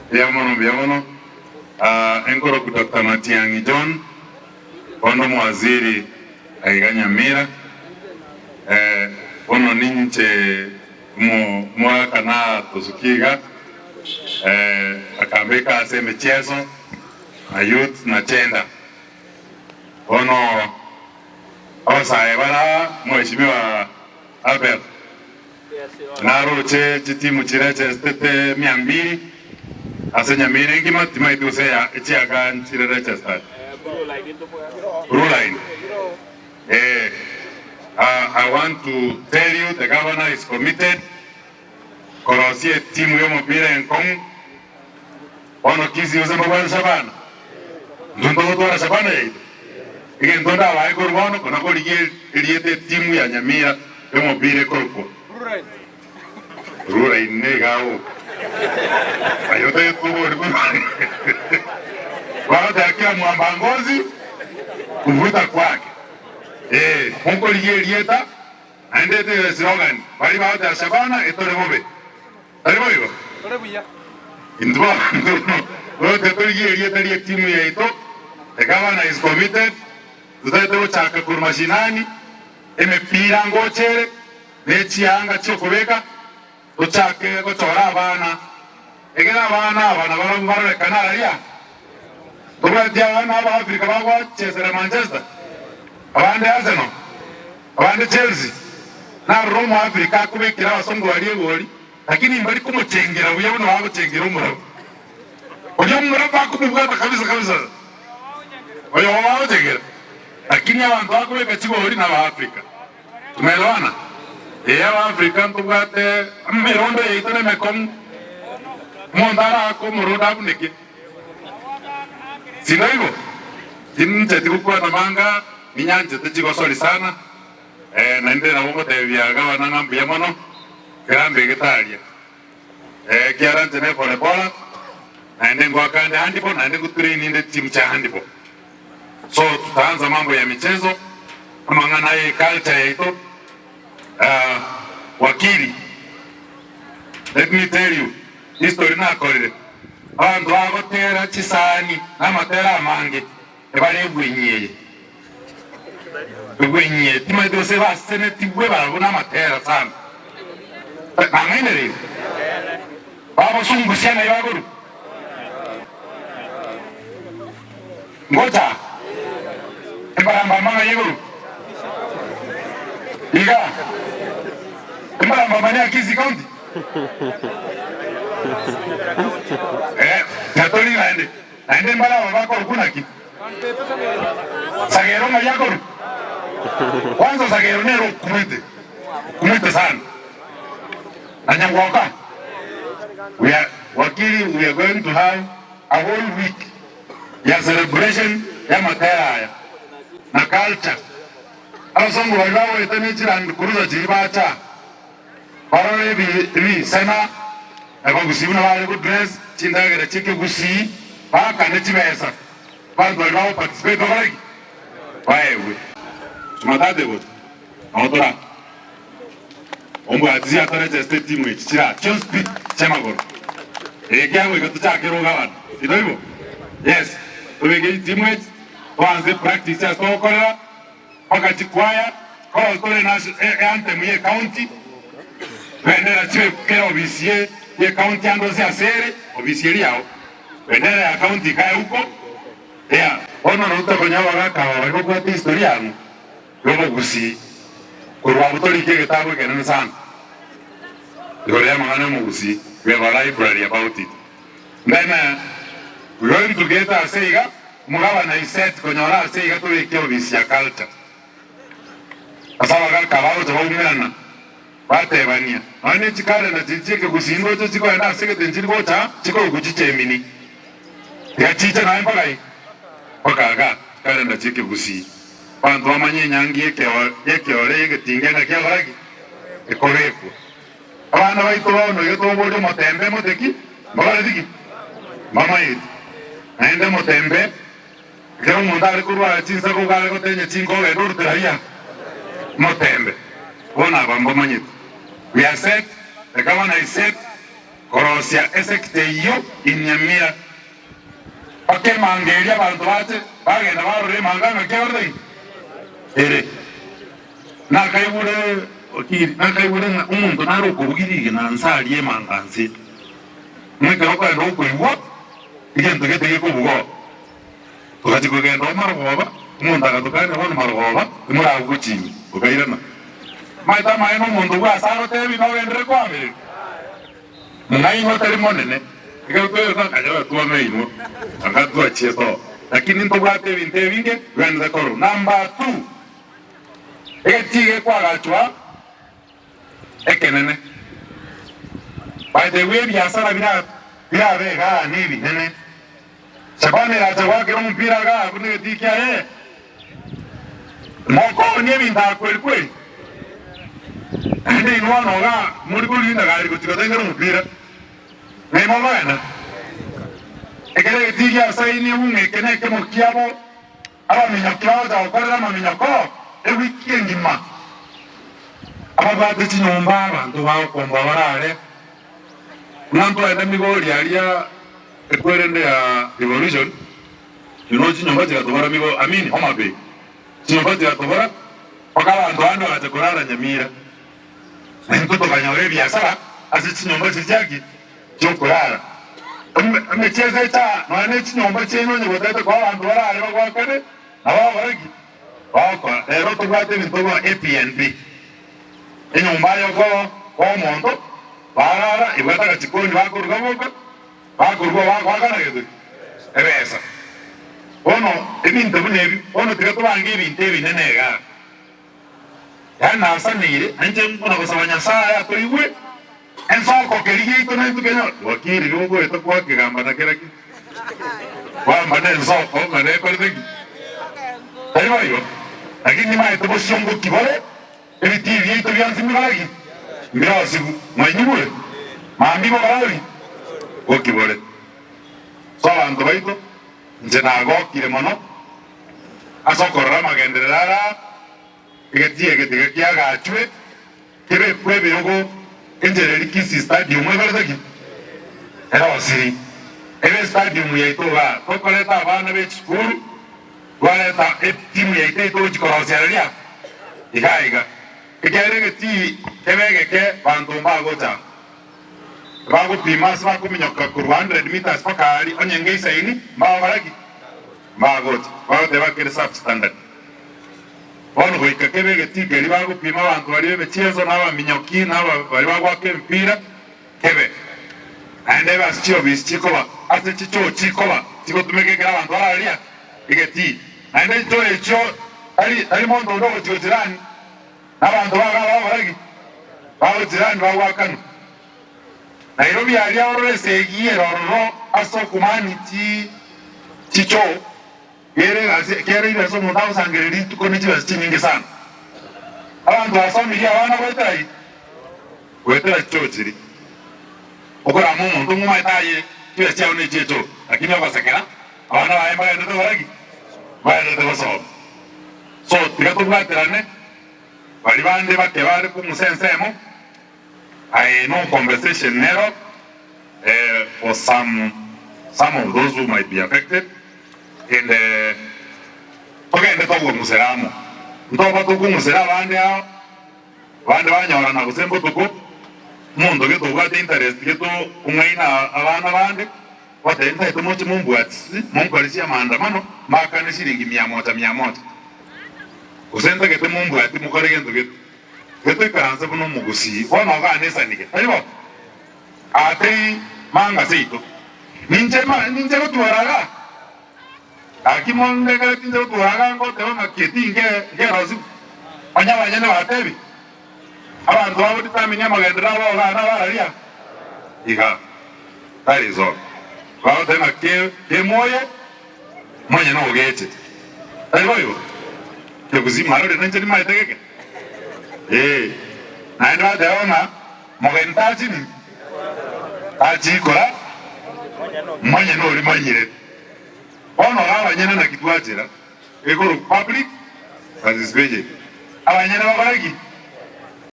Mbuya mono, mbuya mono. Enkoroku Doctor Matiang'i John, bono omowaziri aiga Nyamira. Bono ninche omogaka natosukia iga, akambeka ase emechieso na youth na gender. Bono abasae bare aa, Mheshimiwa Abel, Naroche chitimu chiria chesitete mia mbili ase Nyamira engima, timaeti gose ya echiaka nchire registered. Blue line. Eh, uh, I want to tell you the governor is committed korosia etimu y'omopira enkong'u. Bono Kisii gose mbabwate Shabana? Intwe ntogotwara Shabana yaito. Egento ndabae korwa bono kona korigia erieta etimu ya Nyamira y'omopira ekorokwa Blue Line nigo agoka. Aye otagete kobori korwa bagoteba kila mwamba ngozi kuvuta kwake. Eh, mokorigia erieta naende ete eslogan baria bagoteba Shabana etore bobe. Tari boigo? Intwe abanto gocha torigie erieta ri'etimu yaito, the governor is committed, totagete gochaka korwa mashinani, emepira ngocha ere, ne chianga chi'okobeka, tochake gochora abana, ekero abana aba nabarabwo barorekane aria, tobwati abana aba Africa bagochesera Manchester, abande Arsenal, Abande Chelsea narore omoafrika akobekera abasongo baria egori, lakini mbari komochengera buya buna bagochengera omorabwo. Oria omorabwo bakomobwata kabisa kabisa, oyobo bagochengera, lakini abanto bakobeka chigori naba Africa. Tumeelewana? Ee aba Africa ntobwate emerondo yaito nemekong'u, omonto arake omorondo abuneke. Sinaibo? Tincheti gokwana manga, ninyanchete chigosori sana, eh, naende nabo ngotebia gavana ng'a mbuya mono, ekero ambegete aria. Eh, ekiagera inche ne volleballer, naende ngoaka ande handball, naende ngotrain inde team chia handball. So tutaanza mambo ya michezo, amang'ana aye culture yaito, ah, wakili, let me tell you, history nakorire, abanto bagotera chisani na amatera amange, ebare egwenyi eye, egwenyi eye, timanyeti gose basenetigwe barabwo namatera sana, nang'ainereire, babosungusia ng'ai bakorwa? Ngocha embarambamba ng'ai igoro iga, embarambamba ne ya Kisii County? Eh, tiatori naende. Naende mbare aba bakorokwa naki? Sagero ng'ai akorwa? Kwanza Sagero nere okumete, okumete sana. Na Nyangwoka, we are, wakili we are going to have a whole week ya celebration y'amatera aya na culture. Abasongo baria bagoeta ne chiland cruiser chiria bacha barore ebisena Abagusii buna bare go dress chindagera chi'ekegusii baakane chibesa abanto baria bago participate bakore ki? Baegwe. Jumatatu egocha nabo tora ombwati chiatoregeste etimu echi chira chionsi pi chiamagoro eye kiagoika tochake roga abanto titoibo? Yes tobeke chitimu echi toanse practice ase togokorera mpaka chikwaya koro tore na anthem ye county bendera chibe kera ofisi ye ye county ande onsi ase ere ofisi eria yao bendera ya county ikae huko yeah. Bono nabo tokonya abagaka aba baria babwate history yang'o yobogusii korwa abwo torike egetabu ekenene sana igoro yamang'ana yomogusii we have a library about it then we going to get ase iga Omogabana is set konyora ase iga tobeke obisi ya culture. Ase abagaka bagocha baumerana batebania nonya ne chikalenda chiria chiekegusii ndoche chikoenda ase egete nchiri gocha chikorokwa chichemini tiga chiche naye mpaka i mpaka igaa chikalenda chiekegusii abanto bamanye enyangi yekeore yegetinga ng'aki ekora ki ekobekwa. Abana baito bono iga toboria omotembe mote ki? Mbabareti ki? Mbamaeti. Naende omotembe, ekero omonto are korwara chinsaga iga are gotenya chinko ogenda orutera aria omotembe. Bono aba mbamanyete. We are set, the governor is set. Korosia esekta eyio inyamia. Mpaka emanga eria abanto bache bagenda barora emanga ng'aki egorete ki? Ere. Nakaigure okiri, nakaigure ng'a omonto nare okobugia rigena nse aria emanga nse. Ng'a ekero okogenda okoigwa, egento gete gekobuga oo. Togachia kogenda oo marogoba, omonto agatokania bono marogoba, timoragwe gochia ime, tokairana. Omanyete amaene omonto bwa ase agotebi nogenderere koamererwa? Mong'ainwa tari monene, ekero twerete akanyora twang'ainwa, anga twachiete oo. Lakini ntobwate ebinto ebinge biganete korwa. Number two, egetii gekwagachwa ekenene. By the way ebiasara bira birabe igaa nebinene. Shabana erache goakera omopira igaa buna egetii kiaye. Mokoonia ebinto aa kweri kweri. Naende inwe bono igaa mori korinda gari gochia gotengera omopira. Ng'ai mokogenda? Ekero egetii giasaini ng'a eke nekemo kiabo Abaminyoki bagocha gokorera amaminyoko ewiki engima, ababwate chinyomba, abanto bagokomboa barare, buna ntwaenda Migori aria ekwerende ya devolution, you know chinyomba chigatobora Migo I mean Homa Bay, chinyomba chigatobora mpaka abanto bande bagacha korara Nyamira, na intwe tokanyora ebiasara ase chinyomba chiria chiaki chiokorara. Emechieso echa nonya ne chinyomba chiaino onye gotete koa abanto barare bagoakane, nabo bagokora ki? Bagokora. Rero tobwate ebinto buna Airbnb. Enyomba aye okoa omonto, barara, ebwate agachikoni bakoruga boka, bakoruga bagoakana gento ki? Ebesa. Bono ebinto buna ebi, bono tiga tobange ebinto ebinene igaa. Yaani nasaneire, na inche nkona gosaba Nyasae atoigwe, ensoko keria giaito naintwe kenyore. Wakiri gogoeta gwakegamba na kera ki? Kwamba nensoko ng'a nekorete ki? Tari boigo? Lakini nimaete bosio ngoki bore, ebitii biaito bionsi mbikore ki? Mbirosigu. Mwainyigure? Mambia bokora ki? Ngoki bore. So abanto baito, inche nagokire mono ase okorora amagenderero ara egetii eke tiga kiagachwe kebekwe ebirogo enchera eria Kisii Stadium ekorete ki? Erosiri. Ebe estadium yaito igaa tokoreta abana be chisukuru twareta etimu yaito eye togochi korosia riria iga iga. Ekiagera egetii kebe egeke banto mbagocha bagopima ase bakominyoka korwa 100 meters mpaka aria onye ngeisaini mbagokora ki? Mbagocha, bagoteba kere substandard. Bono goika kebe egetii keria bagopima abanto baria b'emechieso, na abaminyoki, na aba baria bagoaka emipira, kebe. Naende ebe ase chiofisi chikoba, ase chichoo chikoba chigotumeka ekero abanto bararia egetii. Naende chichoo echio tari tari monto onde ogochia gochirani, na abanto baga bagokora ki? Bagochirani bagoakanwa. Nairobi aria ororo esegi ere ororo ase okomani chi chichoo kere egasi kere ime ase omonto agosangereria rituko ne chibesa chinyinge sana. Abanto basomirie abana goetera ki? Goetera chichoo chiria. Okorama omonto ng'omaete aye chibesa chiao ne chiechoo lakini ogosekera abana baye mbagenderete gokora ki? Mbagenderete gosoma. So tiga tobwaterane baria bande bake bare kong'usa ensemo. I no compensation nero for some some of those who might be affected and togende togong'usera amo ntoba tokong'usera abande ao abande banyorana gose mbotuko omonto gete obwate interest gete ong'aina abana bande goteba ntaete moche mombwatisi monkoresie amaandamano mbakane shilingi mia moja mia moja gose ntagete mombwati mokore gento gete. Getoikaranse buna omogusii, bono oganesanige, tari bo? Aa teri manga seito. Ninche ninche gotwara igaa? Gaki mondekere tinche gotwara igaa ngoteba ng'a ki tinke nkerosigu. Onye abanyene batebi, abanto babo determine amagenderero abo igaa nabararia igaa. That is all. Bagoteba ng'a ke kemoye monyene ogeche. Tari boigo? Ekegusii mwarorire ninche nimaete geke? Ee, naende bateba ng'a mogeni tachini tachikora monyene orimanyire. Bono iga abanyene naki twachera ekorokwa public participation. Abanyene bakore ki?